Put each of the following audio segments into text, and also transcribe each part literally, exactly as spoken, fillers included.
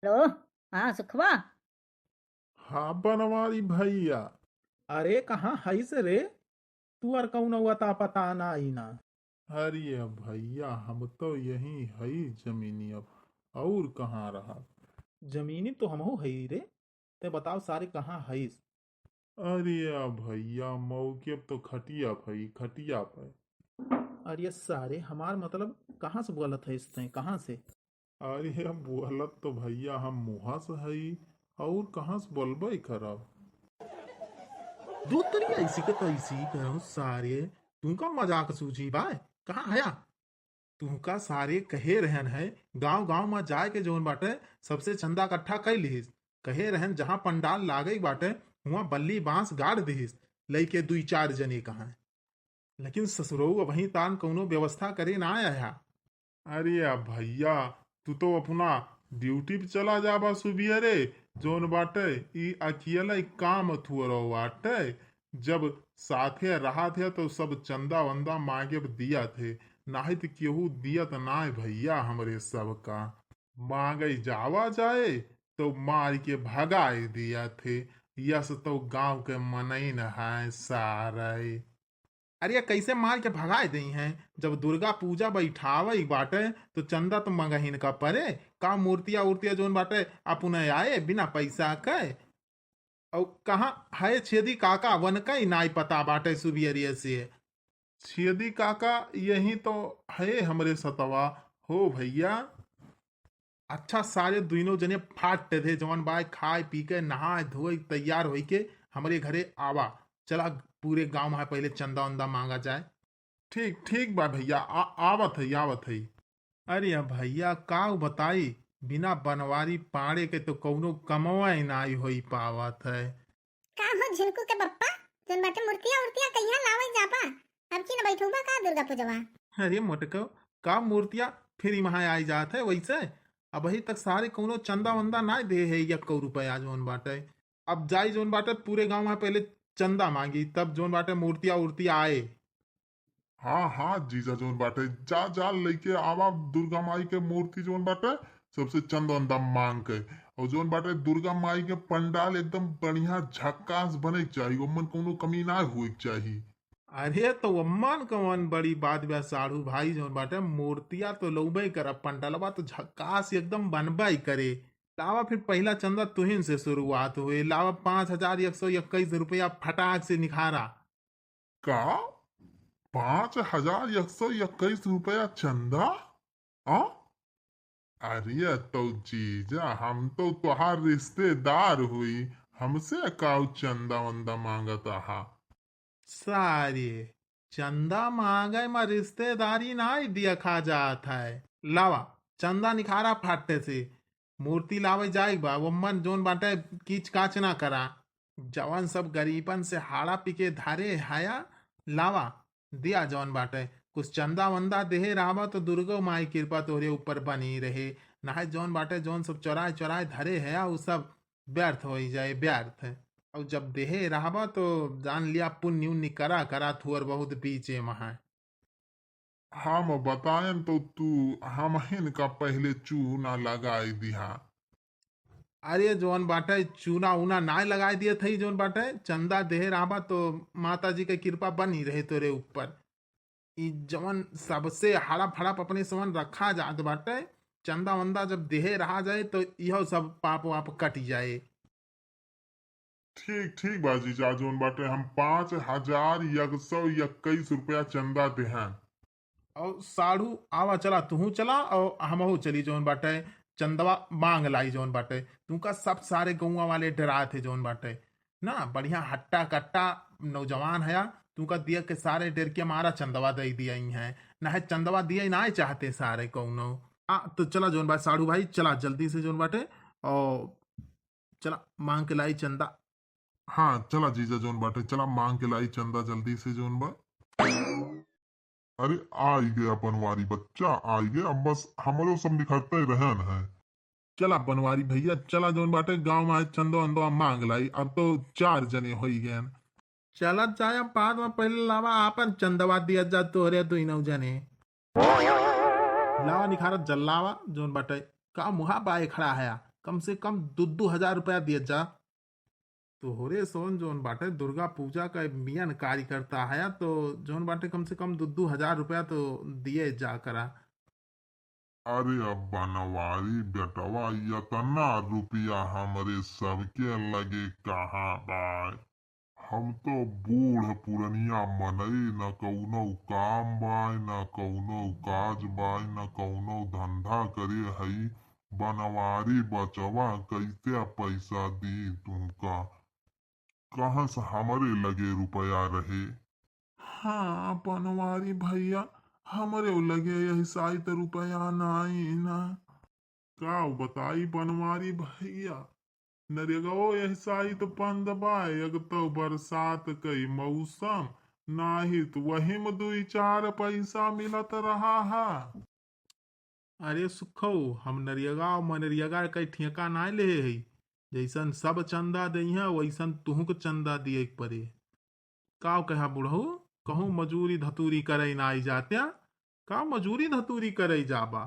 हेलो, हाँ सुखवा। हाँ बनवारी भैया। अरे कहाँ हईस रे? तू अर कौनो अता पता नाई ना। अरे भैया, हम तो यहीं हई जमीनी, अब और कहाँ रहा? जमीनी तो हमहू हई रे। ते बताओ सारे कहाँ हईस? अरे भैया, मौके पे तो खटिया पे, खटिया पे। अरे सारे, हमार मतलब कहाँ से बोलत हईस तैं, कहाँ से? अरे बोलत तो भैया हम मुहा से हई, और कहाँ से बोलबे करब? दू तरी ऐसी के तैसी कहो सारे, तुमका मजाक सूझी बाय, कहाँ हया? तुमका सारे कहे रहन है, गाँव गाँव में जाए के जौन बाटे सबसे चंदा इकट्ठा कर लिहिस। कहे रहन जहाँ पंडाल लागे बाटे, हुआं बल्ली बांस गाड़ दिहिस, लइके दुई चार जने कहाँ। लेकिन ससुरऊ अबहीं तान कौनो व्यवस्था करे ना आया। अरे या भैया, तू तो अपना ड्यूटी पे चला जाबा सुबियरे, जौन बाटे ई अकेले काम थुअरो बाटे। जब साथे रहत है तो सब चंदा वंदा मांगे दिया थे, नाहीं तो केहू दियत नाय भैया। हमरे सबका मांगे जावा जाए तो मार के भगाए दिया थे। यस तो गांव के मनई न है सारे। अरे कैसे मार के भगाए दई हैं? जब दुर्गा पूजा बैठावे बाटे तो चंदा तो मंगहिन का परे। का मूर्तिया उर्तिया जौन बाटे अपने आए बिना पैसा के? और कहाँ है छेदी काका? वन का ही नाई पता बाटे सुबियरिया से। छेदी काका यही तो है हमरे सतवा हो भैया। अच्छा सारे दुइनो जने फाट थे जवन बाय खाए पी के नहाए धोए तैयार होई के हमरे घरे आवा। चला पूरे गांव में पहले चंदा वंदा मांगा जाए। ठीक, ठीक बा भैया, आ-, आवत है, आवत है। अरे भैया, काउ बताई, बिना बनवारी पाड़े के तो कौनो कमवा ही नाई होई पावत है। का हो झिनकू के पप्पा, जौन बाटे मूर्तिया उर्तिया कहिया लावे जाबा? अब की न बैठौबा का दुर्गा पूजवा? अरे मोटको, का मूर्तिया फिर वहाँ आई जात है वैसे? अबही तक सारे कौनो चंदा वंदा नाई दे है, यक्को रुपया जौन बाटे। अब जाई जौन बाटे पूरे गांव में पहले चंदा मांगी, तब जौन बाटे मूर्तिया उर्तिया आए। हाँ, हाँ, जीजा जौन बाटे, जा, जा, लइके आवा दुर्गा माई के मूर्ति जौन बाटे, सबसे चंदा वंदा मांग के। और जौन बाटे दुर्गा माई के पंडाल एकदम बढ़िया झक्कास बने के चाही, ओमन कौनो कमी ना होए के चाही। अरे, तो ओमन कौन बड़ी बात बा साढ़ू भाई, जौन बाटे मूर्तिया तो लौबे करब, पंडलवा तो झक्कास एकदम बनबे करे। लावा फिर पहला चंदा तुहिन से शुरुआत हुए, लावा पाँच हजार एक सौ इक्कीस रुपया फटाक से निखारा। का? पाँच हजार एक सौ इक्कीस रुपया चंदा? आ? अरे तो जीजा, हम तो तोहार रिश्तेदार हुई, हमसे काउ चंदा वंदा मांगत आहा? सारे, चंदा मांगे में रिश्तेदारी नाई देखा जात है। लावा, चंदा निखारा फाटे से। मूर्ति लावे जाए बा, ओमन जौन बाटे कीच काच ना करा। जवन सब गरीबन से हाड़ा पी के धरे हया, लावा, दिया जौन बाटे। कुछ चंदा वंदा देहे रहबा तो दुर्गो माई कृपा तोहरे ऊपर बनी रहे। नाहे जौन बाटे, जौन सब चोराए चोराए धरे हया, उ सब व्यर्थ होई जाए, व्यर्थ। और जब देहे रहबा तो जान लिया पुण्य उन्य करा करा थोर बहुत बीचे में है। हम बताएन तो तू हमहिन का पहले चूना लगाई दिहा। अरे जौन बाटे चूना ऊना नाय लगाई दिए थई, जौन बाटे चंदा देहे रहबा तो माता जी के कृपा बनी रहे तोरे ऊपर। ई जवन सबसे हड़प हड़प अपने समन रखा जात बाटे, चंदा वंदा जब देहे रहा जाए तो इहो सब पाप वाप कट जाए। ठीक, ठीक बा जीजा, जौन बाटे हम पाँच हजार एक सौ इक्कीस रुपया चंदा देहन। और साढ़ू आवा चला, तुहू चला और हमहू चली, जौन बाटे चंदवा मांग लाई, जौन बाटे तुमका सब सारे गौवा वाले डरात है, जौन बाटे ना, बढ़िया हट्टा कट्टा नौजवान हया, तुमका दिया के सारे डेर के मारा चंदवा दे दिया ही है, ना है चंदवा दिया ही ना चाहते सारे कौनो। आ, तो चला जौन बाटे साढ़ू भाई, चला जल्दी से जौन बाटे, और चला मांग के लाई चंदा। हाँ, चला जीजा जौन बाटे, चला मांग के लाई चंदा जल्दी से जौन बा। अरे, आई गया बनवारी बच्चा, आई गया। अब बस हमरो सब निखरते रहन है। चला बनवारी भैया, चला जौन बाटे गांव में चंदो अंदो मांग लाई। अब तो चार जने होई गए। चला जाया बाद में, पहले लावा आपन चंदवा दिया जा तोहरे दुइनौ जने। लावा निखारत जल्लावा जौन बाटे का मुहा बाए खड़ा है। कम से कम दो दो हजार रुपया दिए जा। तोहरे सोन जौन बाटे दुर्गा पूजा का मियन कार्यकर्ता है, तो जौन बाटे कम से कम दो दो हजार रुपया तो दिए जा करा। अरे अब बनवारी बेटवा, इतना रुपया हमरे सबके लगे कहाँ बा? हम तो बूढ़ पुरनिया मनई, न कउनो काम बाय, न कउनो काज बाय, न कउनो धंधा करे हई। बनवारी बचवा, कैसे पैसा दी तुमका? कहाँ से हमरे लगे रुपया रहे? हाँ, बनवारी भैया, हमरे लगे यही साइत रुपया नाई ना। का बताई बनवारी भैया, नरेगाओ यही साइत बंद बा, एक तो बरसात कई मौसम, नाही तो वही में दुई चार पैसा मिलत रहा है। अरे सुखऊ, हम नरियगा और मनरियगा कई ठेका नाय लेहे हई। जैसन सब चंदा देइहाँ, वैसन तुहूँ के चंदा दिए के परे। काव कहा बुढ़ऊ, कहूँ मजूरी धतूरी करे ना आई जात्या? का मजूरी धतूरी करे जाबा?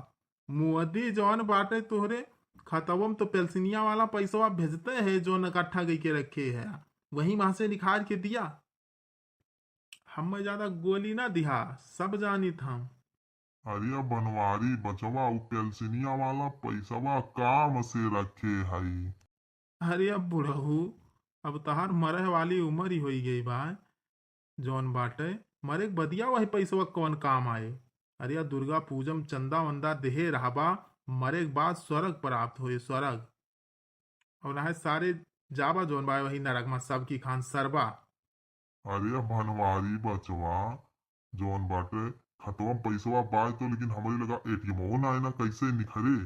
मुअदी जौन बाटे तोहरे खतवम तो पेल्सिनिया वाला पैसवा भेजते है, जौन इकट्ठा कई के रखे है, वही वहाँ से निकाल के दिया। हमें ज्यादा गोली ना दिहा, सब जानित हम। अरे बनवारी बचवा, उ पेल्सिनिया वाला पैसवा काम से रखे हई। अरे अब बुढ़ऊ, अब तहार मरे वाली उम्र ही होई गई बा, जौन बाटे मरे के बदिया वही पैसवा कौन काम आए? अरे दुर्गा पूजा में चंदा वंदा देहे रहबा, मरे के बाद स्वर्ग प्राप्त होए, स्वर्ग। और ना है सारे जाबा जौन बा वही नरक में, सबकी खान सरबा। अरे बनवारी बचवा, जौन बाटे खतवा में पैसवा बाय तो, लेकिन हमरे लगा एटीएमो ना है ना, कैसे निखरे?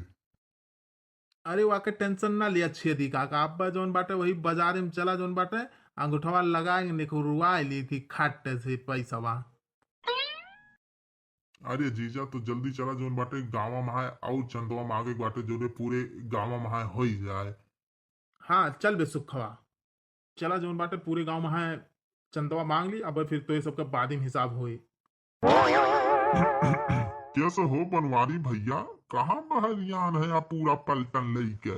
अरे वाके टेंशन ना लिया छेदी काका, अब जौन बाटे वही बाजारे में चला, जौन बाटे अंगूठवा लगा के निखुरवा ली थी खट से पैसवा। अरे जीजा, तो जल्दी चला, जौन बाटे गाँव में है और चंदवा मांगे के बाटे, जौन पूरे गाँव में है होई जाए। हाँ चल बे सुखवा, चला जौन बाटे पूरे गाँव में है चंदवा मांग ली, अब फिर तो ये सबका बाद में हिसाब होए। कैसे हो बनवारी भैया, कहाँ बहरियान है आप पूरा पलटन लेके?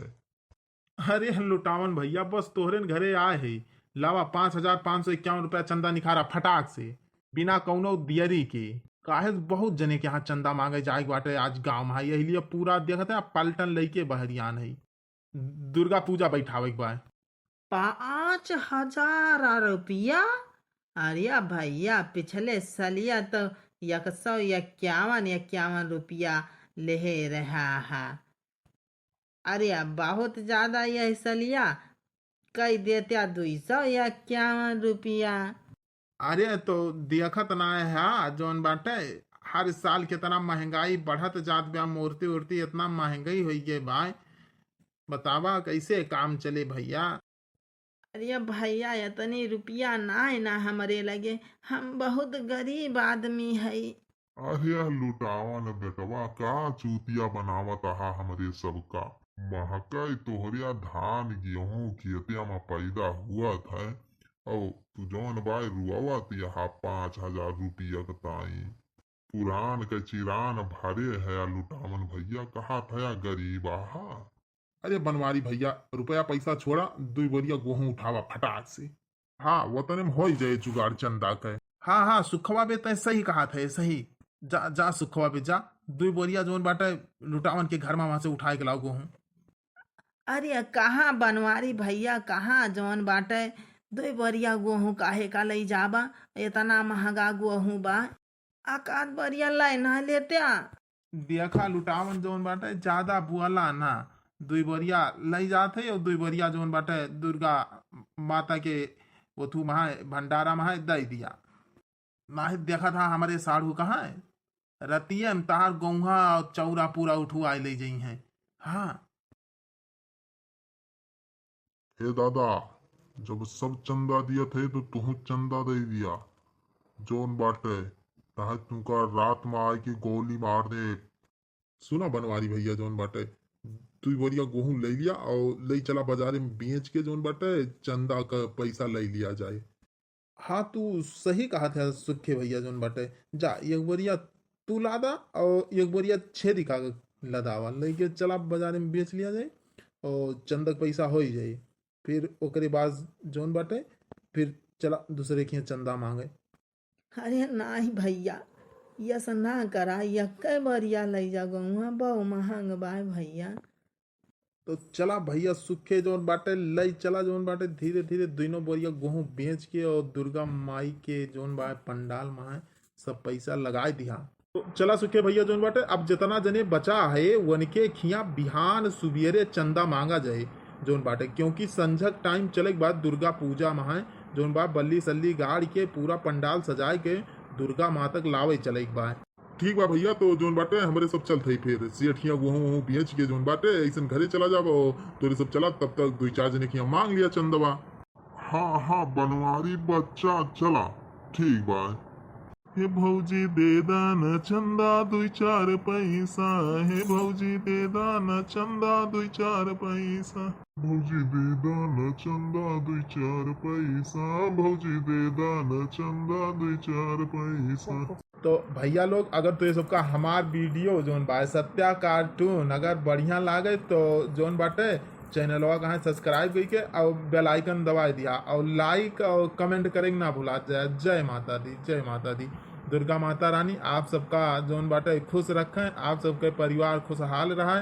अरे लुटावन भैया, बस तोहरे न घरे आए है, लावा पाँच हजार पाँच सौ इक्यावन रुपया चंदा निखारा फटाक से, बिना कौनो दियरी के। काहे बहुत जने के यहाँ चंदा मांगे जाए के बाटे आज गाँव में, यही लिए पूरा देखत है पलटन लेके बहरियान है। दुर्गा पूजा बैठावे के बा। पाँच हजार रुपया? अरे भैया, पिछले सलिया तो एक सौ इक्यावन, इक्यावन रुपया लेहे रहा है। अरे अब बहुत ज्यादा यह सलिया, कई देत्या दुई सौ इक्यावन रुपया। अरे तो देखत ना है जौन बाटे, हर साल कितना महंगाई बढ़त जात बा, मूर्ति उर्ति इतना महंगाई होई गए बा, बतावा कैसे काम चले भैया? अरे भैया, इतनी रुपया ना है ना हमरे लगे, हम बहुत गरीब आदमी हई। अरे लुटावन बेटवा, का चूतिया बनावत आहा हमरे सबका। महकई तोहरिया धान गेहूं खेतिया में पैदा हुआ था, और तू जौन बाय रुआवत यहाँ पाँच हजार रुपया के ताई। पुरान के चिरान भरे है लुटावन भैया, कहा था गरीब आहा। अरे बनवारी भैया, रुपया पैसा छोड़ा, दुई बोरिया गेहूं उठावा फटाक से। हाँ, वतने में होई जाए जुगाड़ चंदा के। हाँ, हाँ, सुखवा बे, तय सही कहा था, सही। जा, जा सुखवा बे, जा, दुई बोरिया जौन बाटे लुटावन के घर में वहां से उठाए के लाओ गेहूं। अरे कहाँ बनवारी भैया, कहाँ जौन बाटे दुई बोरिया गेहूं काहे का लई जाबा? इतना महंगा गेहूं बा। अकात बरिया लै ना लेत्या। देखा लुटावन जौन बाटे ज्यादा बुआला ना, दुई बरिया लै जात है और दुई बरिया जौन बाटे दुर्गा माता के ओथू महा भंडारा महा दे दिया। नाही देखत हा हमरे साढ़ू कहाँ है, रतिये में तहार गौहा और चौरा पूरा उठुआए ले जइहैं। हाँ। हे दादा, जब सब चंदा दियत है तो तुहू चंदा दे दिया। जौन बाटे, तहे तुमका रात में आए के गोली मार दे। सुना बनवारी भैया, जौन बाटे, दुई बोरिया गेहूं ले लिया और ले चला बाजारे में बेच के जौन बाटे चंदा का पैसा ले लिया जाए। हाँ, तू सही कहा था सुखे भैया, जौन बाटे, जा एक बोरिया तू लादा और एक बोरिया छेदी का लदावा, लेके चला बाजारे में बेच लिया जाए। और चंदा के पैसा हो ही जाई। फिर ओकरे बाद जौन बाटे, फिर चला दूसरे के यहाँ चंदा मांगे। अरे नाही भैया, यस ना करा, यक्के बोरिया लई जा गोहूँ, बहु महंग बाय भैया। तो चला भैया सुखे जौन बाटे लई चला, जौन बाटे धीरे धीरे दुइनो बोरिया गोहूँ बेच के और दुर्गा माई के जौन बा पंडाल में है सब पैसा लगाए दिहा। तो चला सुखे भैया जौन बाटे अब जितना जने बचा है वनके खिया बिहान सुबेरे चंदा मांगा जाए जौन बाटे, क्योंकि संझक टाइम चले के बाद दुर्गा पूजा में है जौन बा बल्ली सल्ली गाड़ के पूरा पंडाल सजाए के दुर्गा माँ तक लावे चले के बा। ठीक बा भैया, तो जौन बाटे हमरे सब चलत हई, फिर सेठिया गोहूँ वोहूँ बेच के जौन बाटे ऐसन घरे चला जाबो। तोरे सब चला, तब तक दुई चार जने खिया मांग लिया चंदवा। हाँ हाँ बनवारी बच्चा, चला। ठीक बा। हे भौजी दे दान चंदा दुई चार पैसा, हे भौजी दे दान चंदा दुई चार पैसा। भौजी दे दान चंदा दुई चार पैसा, भौजी दे दान चंदा दुई चार पैसा। तो भैया लोग, अगर तोरे सबका हमार वीडियो जौन बा सत्या कार्टून अगर बढ़िया लागे तो जौन बाटे चैनलवा का है सब्सक्राइब करके और बेल आइकन दबाए दिया और लाइक और कमेंट करे के ना भुला जाए। जय माता दी, जय माता दी। दुर्गा माता रानी आप सबका जौन बाटे खुश रखें, आप सबके परिवार खुशहाल रहे।